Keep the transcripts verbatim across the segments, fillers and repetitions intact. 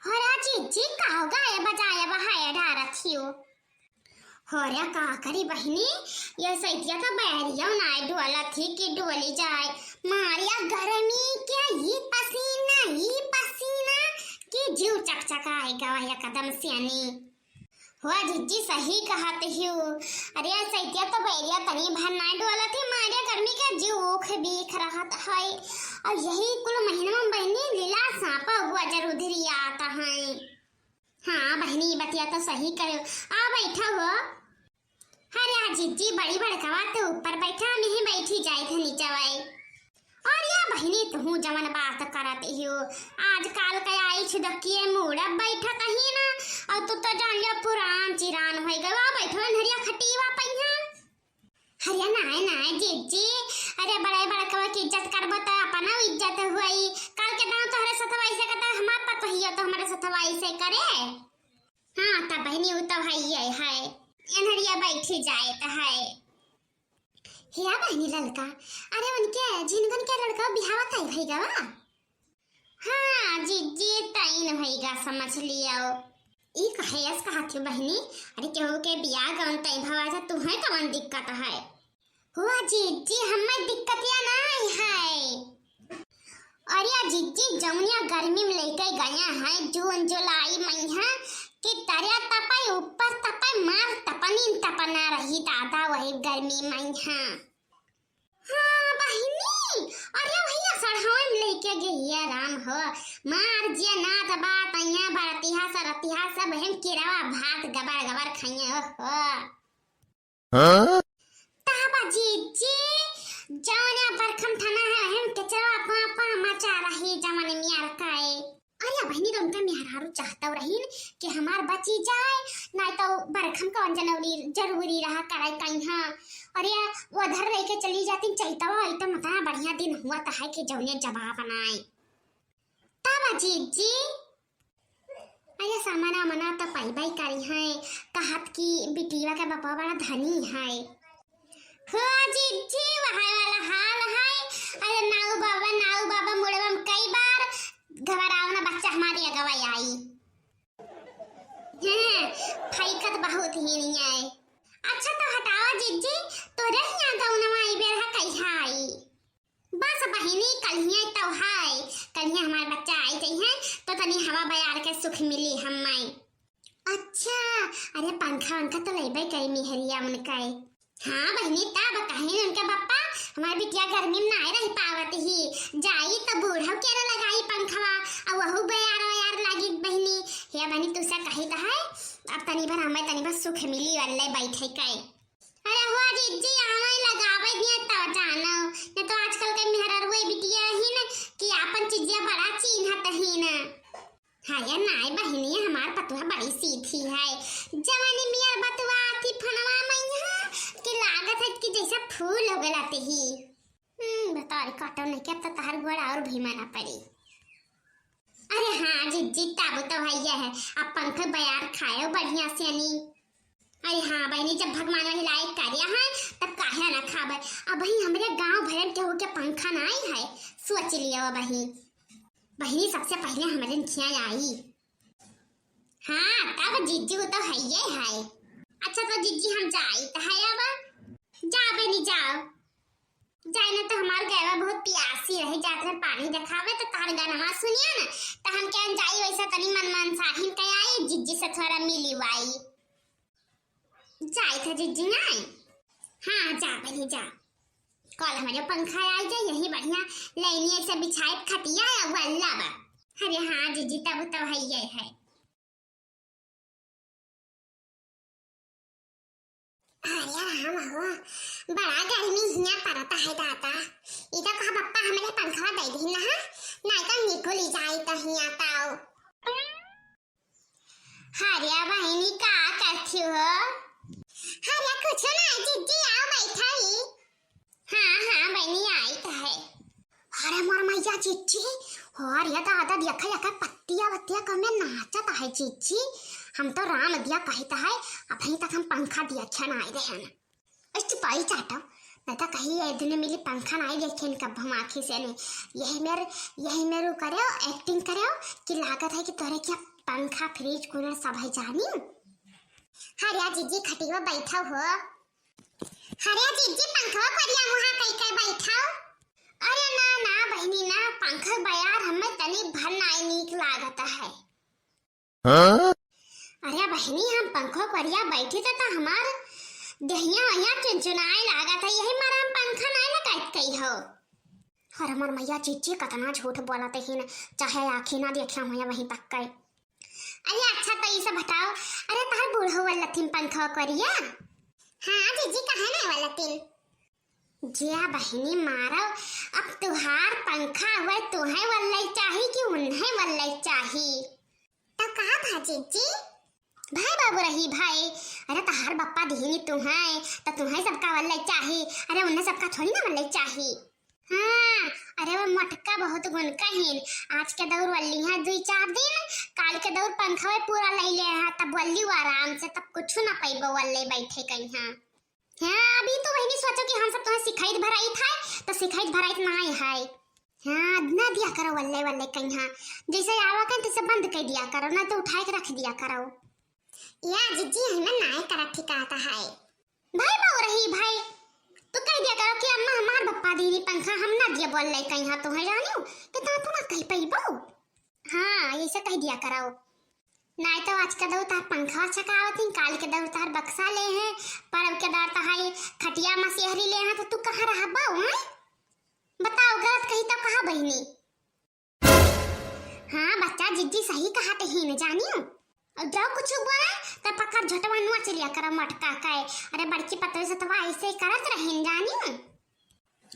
हो रा जिज्जी, का गाए बजाए बहाए डारत हियो? हो रे, का करी बहिनी, ये सैतिया तो बैरिया नाय डोलत ही कि डोली जाए। मारिया गर्मी के ई पसीना, ई पसीना कि जीव चकचकाए गवा एकदम से नी। हो जिज्जी, सही कहत हियो। अरे सैतिया तो बैरिया तनी भर नाय डोलत ही, मारिया गर्मी के जीव ऊख बीख रहत है। और यही कुल महीना में बहिनी लीला सांपा हुआ जरूर धिरियात है। हाँ बहिनी, बतिया तो सही कहो। आ बैठा हो। अरे आ जिज्जी, बड़ी बड़कवा तो ऊपर बैठा, हम यहीं बैठी जाइत है नीचे वाई। और या बहिनी, तुहू जवन बात करत हियो, आजकल के आई छुदकिए मूड़ा बैठत ही ना, और तू तो जान लियो पुरान चिरान होई गयो। आ बैठो अन्हरिया खटीवा पहिया। अरे नाय नाय जिज्जी, अरे बड़े बड़कवा की इज्जत करबो तो अपना इज्जत हुई। कल के दांव तोहरे सथवा ऐसे करता, हमार पतोहियो तो हमारे सथवा ऐसे करे। हाँ, त बहिनी, उ तो हइये है। एनहरिया बैठी जाए त है। हिया बहिनी ललका, अरे उनके झिनगुन के लड़का बिहावा तय भई गवा? हाँ, जिज्जी तइन भई गा, समझ लियो। ई कहे अस कहत हो बहिनी, अरे केहू के बियाह गवन तय भवा जा, तुहे कवन दिक्कत है? हुआ जिज्जी, हमें दिक्कतिया नाय है। अरे जिज्जी, जौनिया गर्मी में लेके गया है, जून जुलाई महीना, कि तरिया तपे, ऊपर तपे, मार तपनीन तपना रही दादा, वही गर्मी महीना। हाँ बहिनी, अरे भैया सड़हवन लेके गइया राम हो, मार जे नाद बात यहाँ बरतिहा सरतिहा सब हम किरवा भात गबर गबर खाइए, ओहो। हाँ? ताबा जिज्जी, जौन या बरखम थाना है, हम केचवा पापा मचा रही जवन मियार काए। अरे बहिनी, तो उनका मेहरारू चाहता रहीन कि हमार बची जाए, नाय तो बरखम कौन जनौरी जरूरी रहा कराई कहीं। हाँ, अरे वो उधर लेके चली जाती चैतवा, ई तो मता बढ़िया दिन हुआ तो है कि जौने जवाब बनाए। ताबा जिज्जी, अरे सामना मना तो पाइबे करी है, कहत कि बिटिया के बापा बड़ा धनी है। हो जिज्जी, वही वाला हाल है। अरे नाऊ बाबा, नाऊ बाबा मुड़वा में कई बार घबरावना बच्चा हमारी अगवा आई। हैं, फैकत बहुत ही नहीं है। अच्छा तो हटावा जिज्जी, तोरे हियाँ गौनवा आई बेरहा कहिया आई? बस बहिनी, कल्हिया तो है, कल्हिया हमार बच्चा आई जइहैं, तो तनी हवा बयार के सुख मिली हम्मै। अच्छा, अरे पंखा वंखा तो लेबे करी मेहरिया उनका। हाँ बहिनी, तब कहीं उनके पप्पा, हमार बिटिया गर्मी में नाय रह पावत ही, जाई तो बूढ़ो के रे लगाई पंखवा, और वहू बयार वयार लागी बहिनी। हे बहिनी, तू से कही तो है, अब तनी भर हमें तनी भर सुख मिली वल्ले बैठे के। अरे हुआ जिज्जी, आवे लगावे दिया तो जानो, न तो आजकल के मेहररुए बिटिया ही न कि आपन चीजिया बड़ा चीन्हत ही न। हाँ यार, नाय बहिनी, हमार पतुआ बड़ी सीधी है। जवानी मियाँ बतुआ थी फनवा में यहाँ कि लागत है कि जैसे फूल हो गए लाते ही। हम्म, बतारी काटो नहीं क्या तो तहार गोड़ा और भीमा ना पड़ी। अरे हाँ जिज्जी, ताबू तो भैया है, अब पंख बयार खायो बढ़िया से नी। अरे हाँ बहिनी, जब भगवान वही लायक कार्य है, तब काहे ना खाबे। अब वही हमरे गांव भरन केहू के पंखा नाई है, सोच लियो वही। बहिनी सबसे पहले हमरे खिया आई। हाँ, तब जिज्जी वो तो है ये है। अच्छा तो जिज्जी हम जाई तो है अब। जा बहिनी जाओ। जाए ना तो हमार गैवा बहुत प्यासी रही, जात रहे पानी देखावे तो तार गाना सुनिया ना, तो हम क्या जाई वैसा तनी मन मन साहिन के आई, जिज्जी से थोड़ा मिली वाई। जाए थे जिज्जी ना। हाँ, जा बहिनी जा। कल हमारे पंखा आई जाए, यही बढ़िया लाइनिया से बिछाए खटिया या वल्ला बा। अरे हाँ जिज्जी, तब तो है ये है। अरे राम हो, बड़ा गर्मी हियाँ पड़ता है दादा। ई तो कहा पप्पा हमरे पंखवा दे दी ना, नाय तो निकली जाई तो हियाँ तो। अरे बहिनी का करती हो? अरे कुछ ना जिज्जी, आओ बैठा ही। हाँ, हाँ, बहिनी, आई त है। अरे मोर मैया जिज्जी, अरे दादा, देखा, देखा, पत्तिया वत्तिया कमे नाचत है जिज्जी। हम तो राम दिया कहित है, अबहीं तक हम पंखा देखे नाई रहेन। इस चुपाई चाटो, नहीं तो कहीं ये दिन मिली पंखा नाई देखेन कब हम आँखी से ने। यही मेर, यही मेर उ करेउ, acting करेउ कि लागत है कि तोरे क्या पंखा, fridge, cooler सब है जानी। अरे जिज्जी, खटिया बैठा हो। अरे जिज्जी, पंखवा करिया मुहा कई के बैठाओ। अरे ना, ना बहिनी ना, पंखा बयार हमें तनी भर नाई नीक लागत है। हाँ? अरे बहिनी, हम पंखो करिया बैठी त, त हमार देहिया वहिया चुनचुनाए लागत है, यही मारे हम पंखा नाई लगाइत कई हो। अरे मोर मैया जिज्जी, कतना झूठ बोलत हीन, चाहे आँखी ना देखे हुए वहीं तक के। अरे अच्छा, तो ई सब बताओ, अरे तहार बूढ़ो वाला तीन पंखा करिया? हाँ जिज्जी, काहे ना वाला तीन? जिया बहिनी मारो, अब तुहार पंखा हुए तुहे वल्लई चाही कि उन्हें वल्लई चाही? तो का भा जिज्जी? भाई बाबू रही भाई, अरे तहार बप्पा दिहिनी तुहे, तो तुहे सबका वल्लई चाही, अरे उन्हें सबका थोड़ी ना वल्लई चाही। हाँ, अरे वो मटका बहुत गुन कहिन, आज के दौर वल्ली है दुई चार दिन, काल के दौर पंखवे पूरा लई ले है, तब वल्ली वो आराम से, तब कुछ ना पैबो वल्ले बैठे कहीं। हाँ, अभी तो वही सोचो कि हम सब तुम्हें सिखाइत भराइत है, तो सिखाइत भराइत ना है। हाँ, ना दिया करो वल्ले वल्ले कहीं, जैसे आवा कहीं तैसे बंद कर दिया करो, ना तो उठाए के रख दिया करो। या जिज्जी, हमें नाय करा ठिकाता है। भाई बाबू रही भाई, तू कह दिया करो कि अम्मा हमार बप्पा दीनी पंखा हम ना दिए बोल ले कहीं, हाँ तुम्हें जानियो कि तो तू ना कह पैबो। हाँ, ऐसे कह दिया करो। नाय तो आज के दौर तार पंखा छकावत ही, काल के दौर तार बक्सा ले हैं, परब के दौर तार खटिया मसेहरी ले हैं, तो तू कहाँ रहबो हैं? बताओ, गलत कही तो कहा बहिनी? हाँ बच्चा, जिज्जी सही कहा ते ही न जानियो। और जो कुछ बोला त पकड़ झोटवा नुआ चलिया कर मटका के। अरे बड़की पतोई से तो ऐसे ही करत रहीन जानियो।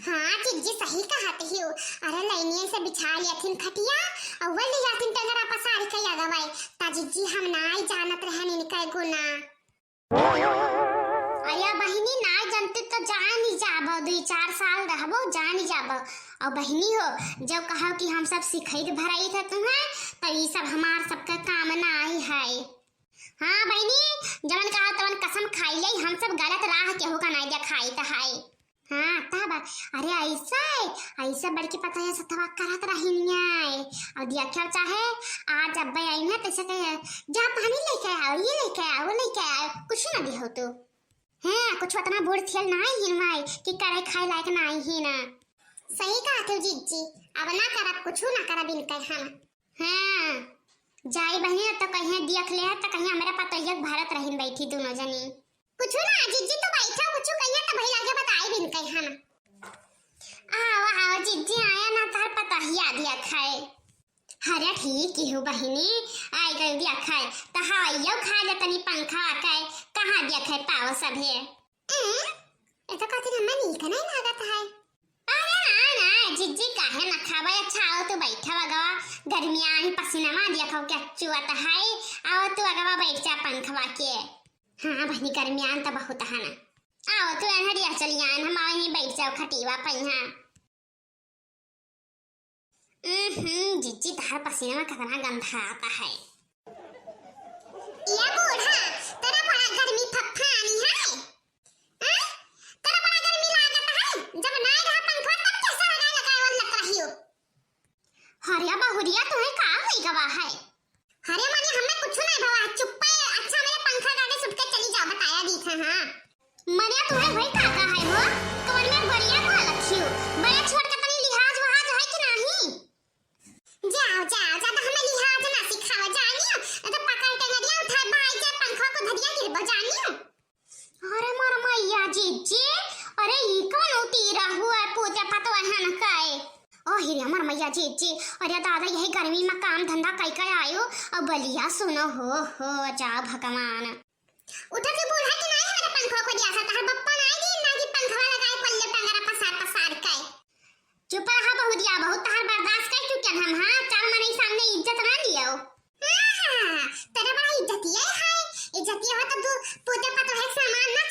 हाँ जिज्जी सही कहा ते ही। अरे लैनिए से बिछा लिया थिन खटिया और वो ले जाथिन टंगरा पसारी के यादव आए। ता जिज्जी हम ना ही जानत रहन इनका गुना। अरे बहिनी, ना जनते तो जान ही जाबो, दुई चार साल रहबो, जान ही जाबो। और बहिनी हो, जब कहो कि हम सब सिखैत भराइत है तुम्हें, तो ई सब हमार सबका काम ना आई है। हाँ बहिनी, जवन कहा तवन कसम खाई ले, हम सब गलत राह केहू का नहीं देखाइत है। हाँ, तब, अरे ऐसा है, ऐसा बड़की पतोहिया सथवा करत रहिन है। और देखियो चाहे आज अब्बे आई ना, तैसे कहे, "जा पानी लेके आओ, ये लेके आओ, वो लेके आओ," कुछ ना दिहो तू। हाँ, कुछ उतना बूढ़ थियल ना आई हिन माई कि करे खाए लायक ना आई ही ना। सही कहा तू जिज्जी, अब ना करब, कुछ ना करब इनके हम। हाँ, जाई बहिनी, अब तो कहीं देख ले है, तो कहीं हमारे पतोहिया के भरत रहिन बैठी दोनों जनी। कुछ ना, जिज्जी तो बैठा, कुछ कहिया तो भाई लागे बताई बिन कही हम। आओ, आओ, जिज्जी आया ना, तार पतोहिया दिया खाए। अरे ठीक ही हो बहिनी, आई गई दिया खाए, तो हवाइयो खा जा तनी पंखा आके, कहाँ दिया खाए पाओ सब है। ए, ये तो कहती हमें नीक नहीं लागत है। अरे ना, ना, जिज्जी काहे ना खावे, अच्छा आओ तू बैठा बगवा, गर्मिया ही पसीना मा दिया खाओ क्या चुआ तो है, आओ तू अगवा बैठ जा पंखवा के। हाँ बहिनी, गर्मियान तो बहुत है ना। आओ तू एनहरिया चली आन, हम आओ यहीं बैठ जाओ खटीवा पे यहाँ। हम्म, जिज्जी तहार पसीना में कितना गंधा आता है। या बूढ़ा, तेरा बड़ा गर्मी फफानी है? हैं? तेरा बड़ा गर्मी लागत है? जब ना रहा पंखवा तब कैसे लगाए लगाए वो लग रही हो? हरिया बहुरिया तुम्हें का होई गवा है? अरे मने हमें कुछ नहीं भवा, चुप्पे अच्छा मेरे पंखा गाड़े सुट के चली जाओ, बताया दी था। हाँ मने तुम्हें भाई का का है हो, कौन में बढ़िया को लखियो, बड़े छोट का तनी लिहाज वहाज है कि नहीं? जाओ जाओ, ज्यादा हमें लिहाज ना सिखाओ जानियो, नहीं तो पकड़ के नरिया उठा भाई जे पंखा को धरिया गिरबो जानियो। अरे मोर मैया जिज्जी, अरे ई कौन उतीरा हुआ पूजा पतवा हन काए? ओ हिरे मोर मैया जिज्जी, अरे दादा यही गर्मी में काम धंधा कई कई आयो, और बलिया सुनो हो, हो जा भगवान। उठा के बूढ़ा के नाई हमारे पंखवा को दिया सा, तहर बप्पा नाई दी ना कि पंखवा लगाए पल्ले टंगरा पसार पसार के। चुप रहा बहुरिया, बहुत तहार बर्दाश्त कर चुके हम। हाँ, चार मनई सामने इज्जत ना लियो। हाँ, तेरा बड़ा इज्जतिया है। इज्जतिया हो तो तू पूजा पाठ है, सामान ना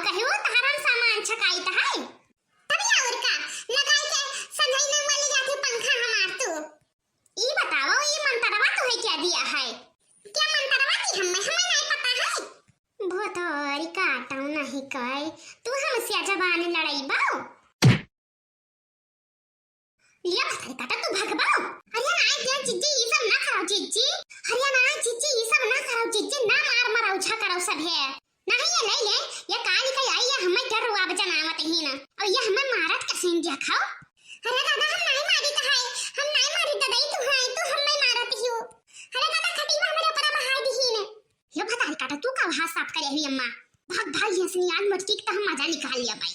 कहियो तहरन सामान छकाइत है। तब या और का, लगाई के संझई में मली जाती पंखा हमार तू। ई बताओ, ई मंतरवा तू है क्या दिया है? क्या मंतरवा दी हमें, हमें नहीं पता है। भोतोरी काटौ नहीं कई, तू हमसे जबान लड़ाई बाओ। लिया भतारी काटा तू भगबाओ। अरे ना, ये जिज्जी, ये सब ना कराओ जिज्जी। अरे ना, जिज्जी, ये सब ना कराओ जिज्जी, ना मार मराओ, झा कराओ सब है। नहीं, ये ले ले, ये काली का आई, ये हमें डर रुआब जनावत ही ना। और ये हमें मारत का सीन दिया खाओ। अरे दादा, हम नहीं मारी तो है, हम नहीं मारी दादा, ई तू है, तू हमें मारत ही हो। अरे दादा, खटी में हमारे ऊपर बहाई दी ही ने। यो भतारी काटा, तू का वहाँ साफ करे हुई अम्मा? भाग भाग, ये सनी आज मटकी का हम मजा निकाल लिया भाई।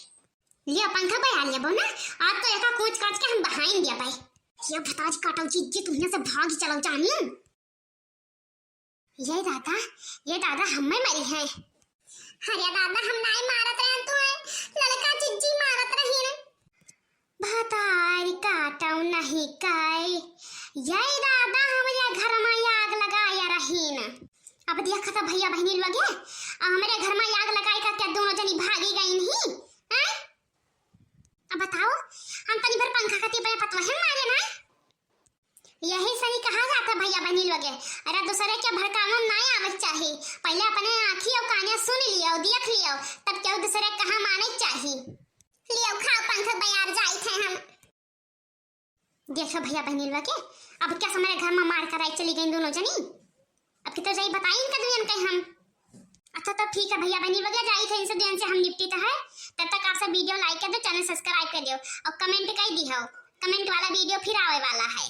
लिया पंखा बया लिया बो ना, आज तो एका कूच काच के हम बहाइन दिया भाई। ये भतारी काटा, जिज्जी तू यहाँ से भाग ही चलो जानियो। ये दादा, ये दादा हमें मरी है। अरे दादा, हम नाई मारत रहन तू है, ललका जिज्जी मारत रही ने। भतारी काटौ नहीं काई, ये दादा हमरे घर में आग लगाया रही न। अब देखा था भैया बहनी लोगे, अब हमरे घर में आग लगाई का क्या दोनों जनी भागी गई नहीं? हैं? अब बताओ, हम तनी भर पंखा खातिर अपने पतवा हम मारे ना? यही सही कहा जाता भैया बहनी लोगे, अरे दूसरे के भड़कावन ना आवे चाही। पहले अपने आँखी और काने सुन लियो, देख लियो, तब क्यों दूसरे कहा माने चाही। लियो खाओ पंख बयार जाई थे हम। देखो भैया बहनी लोगे, अब क्या हमारे घर में मार कराई चली गई दोनों जनी? अब की तो जाई बताई इनका दुनियन के हम। अच्छा तो ठीक है भैया बहनी लोगे, जाई थे इनसे दुनियन से हम निपटी तो है। तब तक आप सब video like कर दो, channel subscribe कर दो और comment कर दी हो, comment वाला video फिर आवे वाला है।